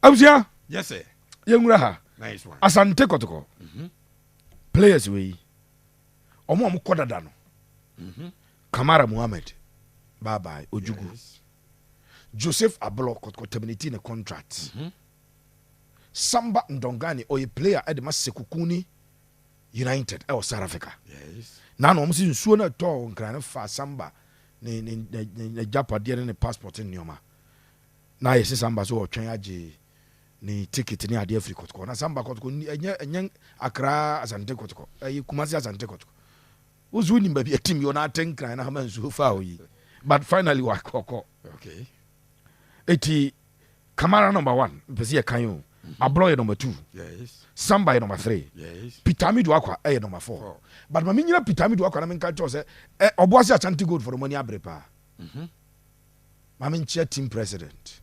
Abusua. Yes sir. Yɛnwura ha. Nice one. Asante Kɔtɔkɔ players wei, ɔmo a ɔmo kɔ dada no, Kamara Muhammed, bye bye Ojugu. Joseph Abolɔ, Kɔtɔkɔ terminate ne contract. Samba Ndongani, ɔyɛ player ɛde ma Sekukuni United ɛwɔ South Africa. Na ɔmo sɛ nsuo no ɛtɔɔ Nkran no fa Samba ne gyapadeɛ ne ne passport ne nneɛma, na yɛsɛ Samba so ɔtwɛn agye ne ticket ne adeɛ afiri Kɔtɔkɔ. Na Samba Kɔtɔkɔ ɛnyɛ Akra Asante Kɔtɔkɔ, ɛyɛ Kumasi Asante Kɔtɔkɔ. Wosu wonim baabi atim yɛ ɔna ate Nkran na hama nsuo fa hɔ yi, but finally wakɔkɔ. Eti Kamara number one, mpɛ sɛ yɛkan o. Aborɔ yɛ number two. Samba yɛ number three. Peter Amidu Akwa ɛyɛ number four. Four. But ma menyina Peter Amidu Akwa na menka kyerɛw sɛ Ɔboase Ashanti Gold for the money abere paa. Ma menkyia team president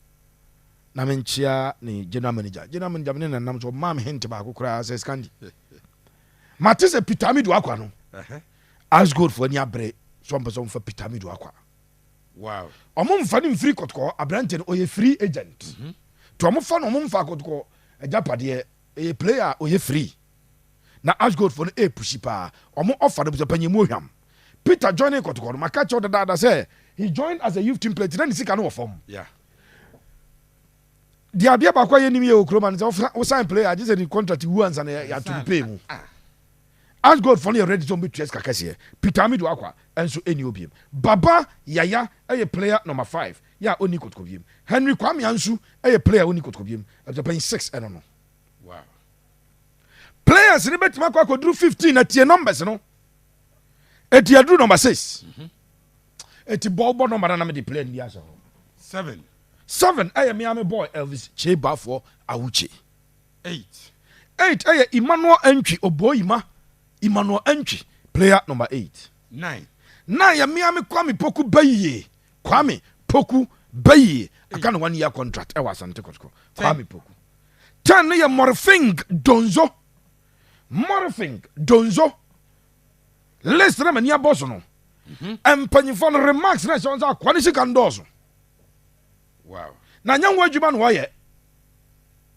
na menkyia ne general manager. General manager ne nanam so ɔma me hint baako koraa sɛ Scandi mate sɛ Peter Amidu Akwa no, Ash Gold for ani abere so ɔmpɛ sɛ ɔmfa Peter Amidu Akwa. Ɔmo mfa ne mfiri Kɔtɔkɔ. Aberante no ɔyɛ free agent nti ɔmo fa no, ɔmo mfa Kɔtɔkɔ agyapadeɛ, ɛyɛ player a ɔyɛ free. Na Ash Gold fo no ɛ push paa, ɔmo ɔfa no busa panyin mu ohwam. Peter joining Kɔtɔkɔ no, maka kyerɛw dadaada sɛ he joined as a youth team player, nti na ne sika no wɔ fam. Deɛ adeɛ baako a yɛnim yɛ wɔ kurom ano sɛ wosign player agye sɛ ne contract wu ansa na yɛato no pay mu. Ash Gold fo no yɛ ready sɛ ɔmbɛtua sika kɛseɛ. Peter Amidu Akwa ɛnso ɛni obiem. Baba Yaya ɛyɛ player number five yɛ a ɔni Kotoko biem. Henry Kwame Ansu ɛyɛ player a ɔni Kotoko biem. Ɛbɛsɛ six ɛno no. Players ne bɛtumi akɔ akɔduru 15 na tie numbers no, eti aduru number six. Eti bɔ bɔ number na mede player no bi ahyɛ hɔ. Seven. Seven ɛyɛ Miami boy Elvis Kyebafoɔ Awuche. Eight. Eight ɛyɛ Emmanuel Antwi Oboyima. Emmanuel Antwi, player number eight. Nine. Nine yɛ Miami Kwame Poku Bayie. Kwame Poku Bayie aka ne 1 year contract ɛwɔ Asante Kɔtɔkɔ. Kwame Poku. 10 no yɛ Morifing Donzo. Morifing Donzo list na mani abɔ so no, mpanyinfoɔ no remarks na ɛhyɛ wɔn sɛ akwa ne sika ndɔɔso. Na nyɛ ho adwuma na wɔyɛ.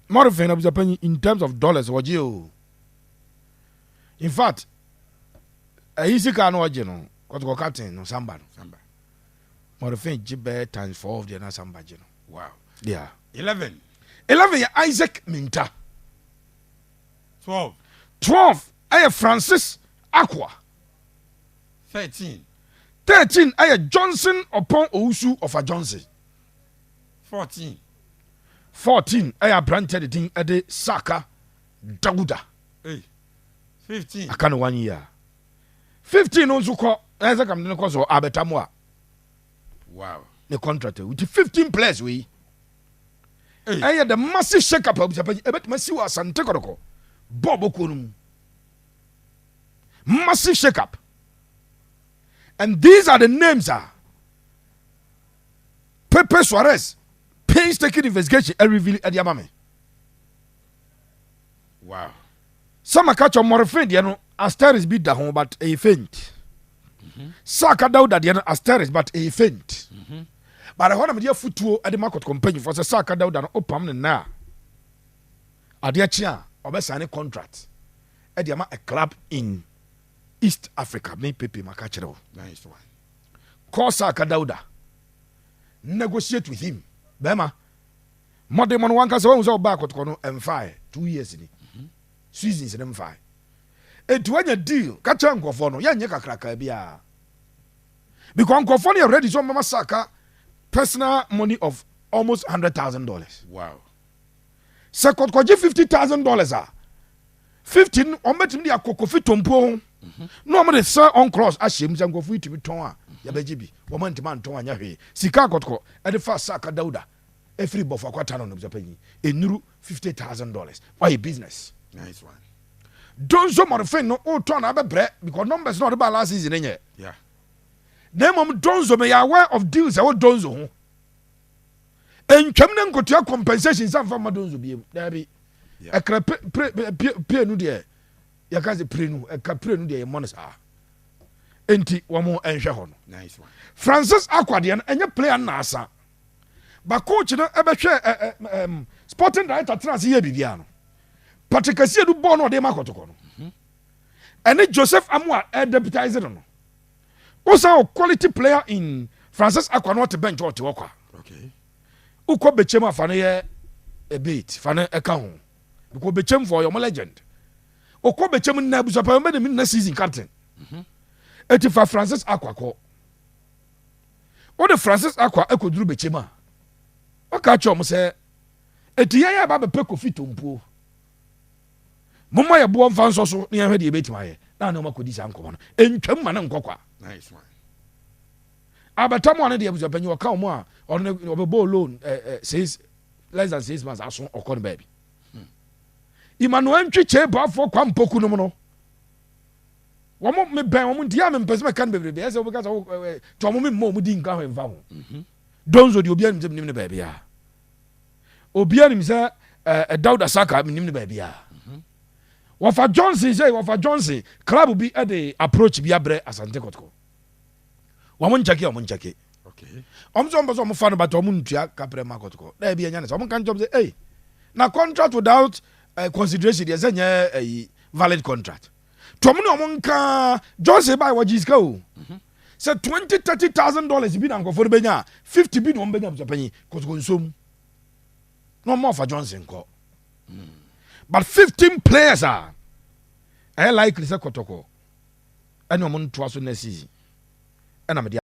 Morifing na busapanyin, in terms of dollars wɔgye o. In fact, ɛyi sika no ɔgye no, Kɔtɔkɔ captain no Samba no. Samba. Morifing gye bɛɛ times four of deɛ na Samba gye no. Yeah. 11. 11 yɛ Isaac Minta. 12. 12 ɛyɛ Francis Akwa. 13. 13 ɛyɛ Johnson Ɔpɔn Owusu Ɔfa Johnson. 14. 14 ɛyɛ aberanteɛ de din ɛde Saka Dawuda. Hey. 15. Aka no 1 year. 15 no nso kɔ ɛyɛ sɛ kamde no kɔ so abɛta a ne contract nti 15 players wei. Hey. Ɛyɛ the massive shake up abusuapanyin ɛbɛtuma si wɔ Asante Kɔtɔkɔ bɔɔl bɔkuo no mu, massive shake up, and these are the names a Pepe Suarez painstaking investigation ɛ reveal ɛde ama me. Sama ka kyɛ Morifin deɛ no, asterisk bi da ho, but ɛyɛ faint. Saka Dawuda deɛ no, asterisk, but ɛyɛ faint. But ɛhɔ na mede afotuo de ma Kɔtɔkɔ mpanyimfoɔ sɛ Saka Dawuda no, wopam ne nna a, adeɛ kye a ɔbɛsign ne contract ɛde ama a club in East Africa. Me Pepe maka kyerɛ wo. Nice one. Call Saka Dawuda, negotiate with him. Bɛrima mmɔden mɔ no wankasa wahu sɛ ɔbaa Kɔtɔkɔ no ɛmfae 2 years ni, seasons ne mfae, enti wanya deal. Ka kyerɛ nkɔfoɔ no yɛnyɛ kakraka biara because nkɔfoɔ no yɛ ready sɛ ɔmama Saka personal money of almost $100,000. Sɛ Kɔtɔkɔgye $50,000 a, 15 ɔmbɛtumi de akɔ Kofi Tompuo ho na ɔmo de sell on clause ahyɛ mu sɛ nkɔfoɔ yi tumi tɔn a, yɛbɛgye bi. Wɔn ntumi antɔn anyɛ hwee. Sika Kɔtɔkɔ ɛde fa Saka Dawuda efiri bɔfo akwata no no panyin enuru $50,000, wayɛ business. Nice one. Donzo Morifin no, ɔtɔn na abɛbrɛ because numbers na ɔde ba last season nyɛ. Na mmom Donzo, meyɛ aware of deals ɛwɔ Donzo ho. Ntwam ne nkotua compensation nsa nfa ma Donzo biem daabi. Ɛkra pie nu deɛ yɛka sɛ pire nu, ɛka pire nu deɛ yɛmmɔ no saa, enti wɔn nhwɛ hɔ no. Nice one. Francis Akwadeɛ no, ɛnyɛ player no naasa ba coach no ɛbɛhwɛ ɛ ɛ ɛm Sporting director tena ase yɛ biribiara no, Patrick Asiedu bɔɔl no ɔde ma Kɔtɔkɔ no, ɛne Joseph Amoa ɛdeputize no, wosan wɔ quality player in Francis Akwa no, ɔte bench, ɔte hɔ kwa. Wokɔ Bɛkyɛm a, fa no yɛ a bait, fa no ɛka ho because Bɛkyɛm fɔ ɔyɛ ɔmo legend. Okɔ Bɛkyɛm nna abusuapɛn bɛ ne mi nna season captain eti fa Francis Akwa kɔ. Wode Francis Akwa akɔduru Bɛkyɛm a, waka kyerɛ ɔmo sɛ eti yɛn yɛ ba bɛpɛ Kofi Tompuo, momma yɛ boɔ mfa nsɔ so na yɛhwɛ deɛ yɛbɛtumi ayɛ na ne ɔma kɔdi saa nkɔmmɔ no. Ɛntwam ma ne nkɔ kwa. Nice one. Abɛtam a ne deɛ, abusuapanyin, ɔka ɔmo a ɔno ne ɔbɛbɔ loan 6, less than 6 months aso ɔkɔ no baabi. Emmanuel Ntwi kyee baafoɔ kwa mpoku nom no, wɔn mebɛn wɔn nti yɛ a mempɛ sɛ mɛka no bebrebe. Ɛsɛ wɔbɛka sɛ wo tí wɔn memmɔ wɔn di nka hɔ mfa ho. Donzo deɛ, obiara nim sɛ menim no baabi a, obiara nim sɛ Dawuda Saka menim no baabi a. Wɔfa Johnson sɛ wɔfa Johnson, club bi de approach bi abrɛ Asante Kɔtɔkɔ, wɔn nkyɛke, wɔn nkyɛke. Wɔn sɛ wɔn pɛ sɛ wɔn fa no, but wɔn ntua kaprɛ ma Kɔtɔkɔ na ebi ɛnya ne sɛ wɔn nka nkyɛn sɛ ɛy na contract without consideration deɛ, sɛ nyɛ ɛyi valid contract tɔm ne wɔn nka. Johnson baa wɔgye sika o, sɛ $20,000-30,000 bi na nkɔfo no bɛnya, 50 bi na wɔn bɛnya. Busapanyin, Kɔtɔkɔ nsom na wɔn ɔfa Johnson kɔ, but 15 players a ɛyɛ likely sɛ Kɔtɔkɔ ɛne wɔn ntoa so next season ɛna mede.